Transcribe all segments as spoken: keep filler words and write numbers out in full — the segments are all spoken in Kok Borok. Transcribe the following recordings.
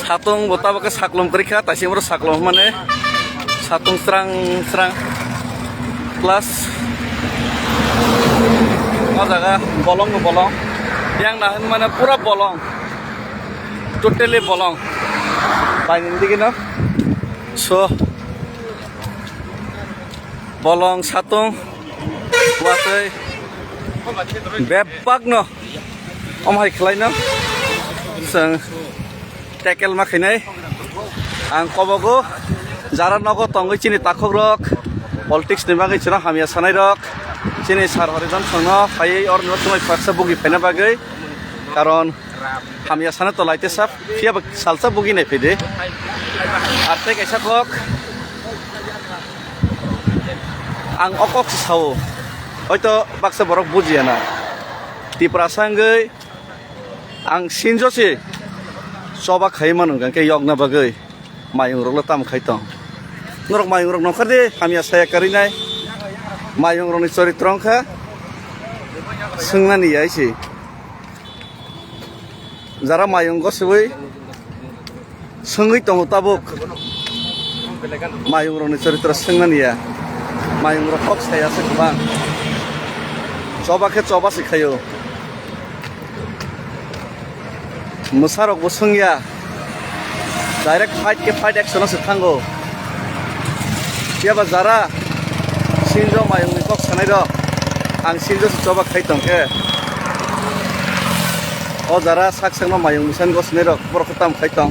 Satung bo tabuk khe saklum kwrwi kha, taising oro saklum mane satung srang srang plus o jaga bolong bo bolong, yang na hwn mane pura bolong, totally bolong, baini dige no so bolong satung watwi bebak no. Omo hai khlaino chwng tackle ma khainai. Ang kobogo jara nogo tongwi chini takhuk rok, politics ni bagwi chwra hamya sanai rok, chini sir Horidon songno phaiwi orni o chumai khoroksa bugi phaina bagwi, karon hamya sana to laite sap phiya ba salsa bugi nai phidi. Ar tei kaisa kok ang o kok se sao, hoito baksa borok bujiya na. Tiprasa wngwi ang sinjo se choba khai mano hwnkha khe yokna bagwi mayung rok le tamo khai tong. Norok mayung rok nongkhar de hamya saya karwi nai. Mayung rok ni choritro wngkha swngnani ya se. Jara mayung gosibwi swngwi tongo tabuk. Mayung rokni choritro swngnani ya. Mayung rok kok saya se kwbang. Choba khe choba se khaio. Mwsa rok bo swngya. Direct fight khe fight action o se thango. Phiya ba jara sinjo mayung ni kok sanai rok ang sinjo se choba khai tong khe. O jara sak sakno mayung bwsani gosini rok borok khe tam khai tong.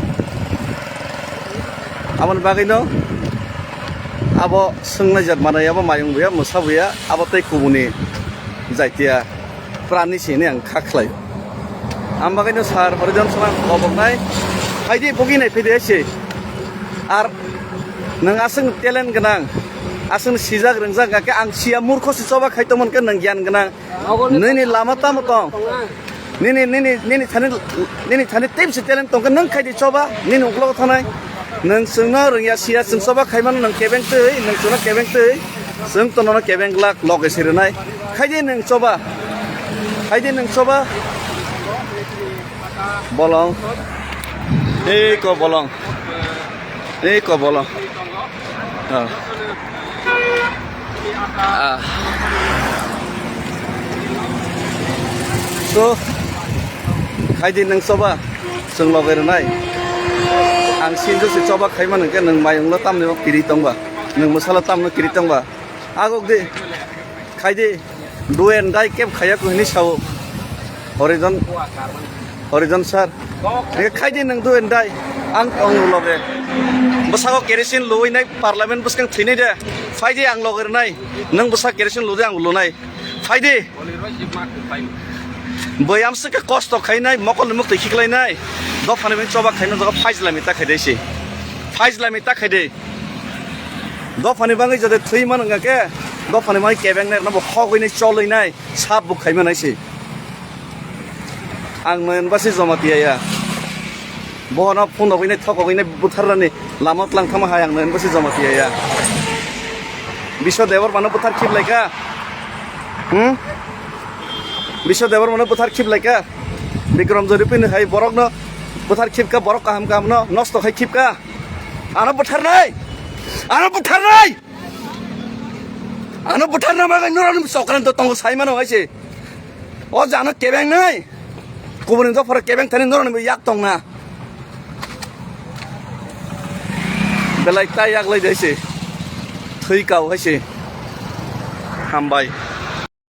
Aboni bagwi no abo swngnai jat manai abo mayung buya mwsa buya abo tei kubuni jaitiya prani se hwnwi ang kha khlai. Ang bagwi no sir Horidon Sona koboknai phaidi bugi nai phaidi se ar nwng aswk talent gwnang aswk sijak rwngjak hwnkhe ang siya murkho se choba khai tongmani khe nwng gyan gwnang. Nini lama tamo tong? Nini, nini, nini thani, nini thani tei bisi talent tongkhe nwng khaidi choba, nini uklogo thanai. Nwng chwngno rwngya siya, chwng choba khaimano nwng kebeng twi, nwng chwngno kebeng twi, chwng to nono kebeng glak loge se rwnai. Khaidi nwng choba, khaidi nwng choba. Bolong. Ei ko bolong. Ei ko bolong. Ah. Ah. So, khaidi nwng choba, chwng loge rwnai. Ang sinjo se choba khaimano hwnkhe nwng mayungno tamni kiri tongba, nwng mwsalo tamno kiri tongba. Agok di, khaidi, do and die keb khaya ko hini sao. Horizon, Horizon sir. Nge khaidi nwng do and die. Ang tong loge. Bwsako kerosene luwi nai parliament bwskang thwinai de. Phaidi ang loge rwnai. Nwng bwsa kerosene lude ang lunai. Phaidi. Bwyam swkhe kosto khainai, mokol ni mukti khiklainai. Dophani bai choba khaina jaga phaijla mita khaidai se. Phaijla mita khaidai. Dophani bagwi jodi thwi man wngkha khe, dophani bagwi kebeng nai rwna bo khogwi nai cholwi nai, sap bo khaima nai se. Ang noyon basi joma tiya ya. Bohono phone rogwi nai thokogwi nai butharnani lama tlang thangma hai ang noyon basi joma tiya ya. Biswa Debbarmano buthar khip lai kha. Hmm? Biswa Debbarmano buthar khip lai kha. Bikram Jori pini hai borokno buthar khip kha, borok kaham kaham no nosto khai khip kha. Ano butharnai! Ano butharnai! Ano butharna bagwi norokni chokranto tongo saimano hai se. O jano kebeng nai. Kubuni dophora kebeng thani norokni yak tongna. Belai tai yak lai dai se. Thwi kau hai se. Hambai.